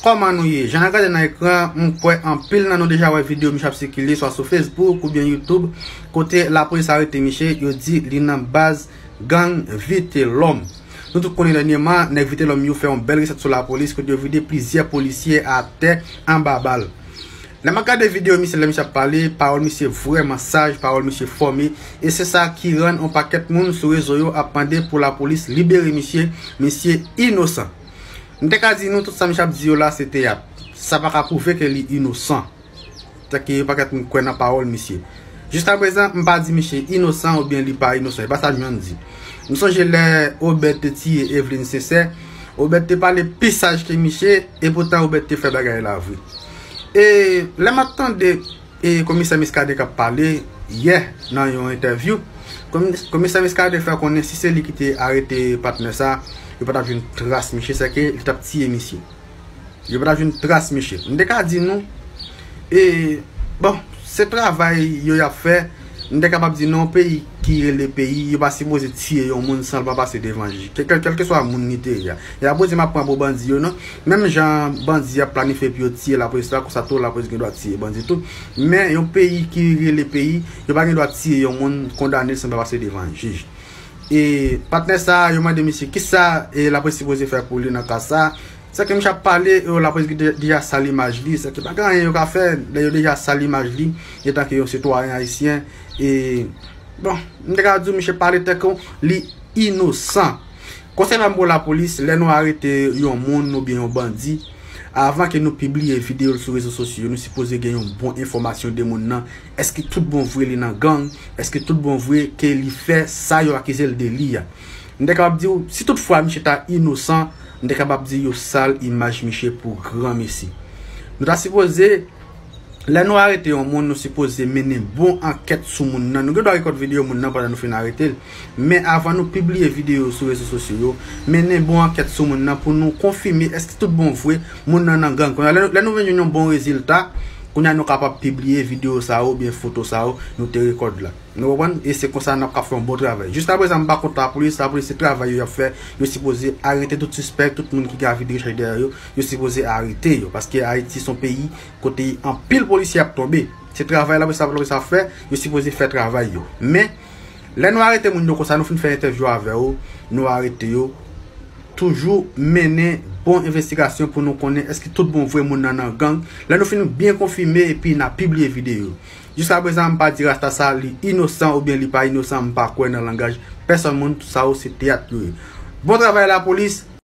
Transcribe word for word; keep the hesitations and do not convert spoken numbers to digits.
Kòman nou ye? Jan n ap gade nan ekran, m kwè anpil nan nou deja wè videyo misye ap sikile, swa sou Facebook oubyen YouTube, kote lapolis arete misye, yo di li nan baz gang Vitelòm. Nou tout konnen dènyèman, nèg Vitelòm yo fè yon bèl resèt sou lapolis, kote yo vide plizyè polisye atè anba bal. Lè m ap gade videyo misye, lè misye ap pale, pawòl misye vrèman saj, pawòl misye fòme, e se sa ki rann yon pakèt moun sou rezo yo ap mande pou lapolis libere misye, misye inosan. M te ka di nou tout sa misye ap di yo la se teyat. Sa pa ka pwouve ke li inosan. Tèk yon pakèt moun kwè nan pawòl misye. Jiskaprezan, m pa di misye inosan oubyen li pa inosan. E pa sa m jwenn di. M sonje lè Obed te tiye Eveline Sincère, Obed te pale pi saj ke misye, e poutan Obed te fè bagay la vre. E lè m ap tande e komisè Muscadin k ap pale yè nan yon entèvyou, komi- komisè Muscadin fè konnen si se li ki te arete patnè sa, yo pa t ap jwenn tras misye, sèke li t ap tiye misye. Yo pa t ap jwenn tras misye. M te ka di nou, e, bon, se travay yo y ap fè. M te kapab di nan yon peyi ki rele peyi, yo pa sipoze tiye yon moun san l pa pase devan jij. Kèl- kèl- Kèlkeswa moun li te ye a. Y ap poze m ap pran pou bandi yo, non. Menm jan bandi ap planifye pou yo tiye lapolis la, konsa tou lapolis gen dwa tiye bandi tou. Men yon peyi ki rele peyi, yo pa gen dwa tiye yon moun, kondane l san l pa pase devan jij. E patnè sa a, yo mande misye kisa e lapolis sipoze fè pou li nan ka sa a. Sa ke misye ap pale, e lapolis de- deja sal imaj li. Sa ke pa gen anyen yo ka fè, lè yo deja sal imaj li, etanke yon sitwayen ayisyen. E, bon, m te ka di w, misye pale tankou li inosan. Konsèy pa m pou lapolis, lè nou arete yon moun oubyen yon bandi, avan ke nou pibliye videyo l sou rezo sosyo yo, nou sipoze gen yon bon enfòmasyon de moun nan. Èske tout bon vre li nan gang? Èske tout bon vre ke li fè sa yo akize l de li a? M te kapab di w, si toutfwa misye ta inosan, m te kapab di yo sal imaj misye pou granmesi. Nou ta sipoze, lè nou arete yon moun, nou sipoze mennen bon ankèt sou moun nan. Nou gen dwa rekòd videyo moun nan pandan nou fin arete l. Men avan nou pibliye videyo sou rezo sosyo yo, mennen bon ankèt sou moun nan pou nou konfime èske tout bon vre moun nan nan gang. Kounye a, lè, lè nou vin jwenn yon bon rezilta, kounye a nou kapab pibliye videyo sa yo oubyen foto sa yo nou te rekòd la. Nou konprann? E se konsa n ap ka fè yon bon travay. Jiskaprezan, m pa kont lapolis. Lapolis, se travay yo y ap fè. Yo sipoze arete tout sispèk, tout moun ki gen avi de rechèch dèyè yo. Yo sipoze arete yo. Paske Ayiti se yon peyi kote anpil polisye ap tonbe. Se travay lapolis ap, lapolis ap fè. Yo sipoze fè travay yo. Men, lè nou arete moun yo konsa, nou fin fè entèvyou avè yo, nou arete yo. Toujou mennen bon envestigasyon pou nou konnen èske tout bon vre moun nan nan gang. Lè nou fin byen konfime, epi n a pibliye videyo. Jiskaprezan, m pa di rasta sa li inosan oubyen li pa inosan, m pa kwè nan langaj pèsòn moun, sa yo se teyat yo ye. Bon travay lapolis,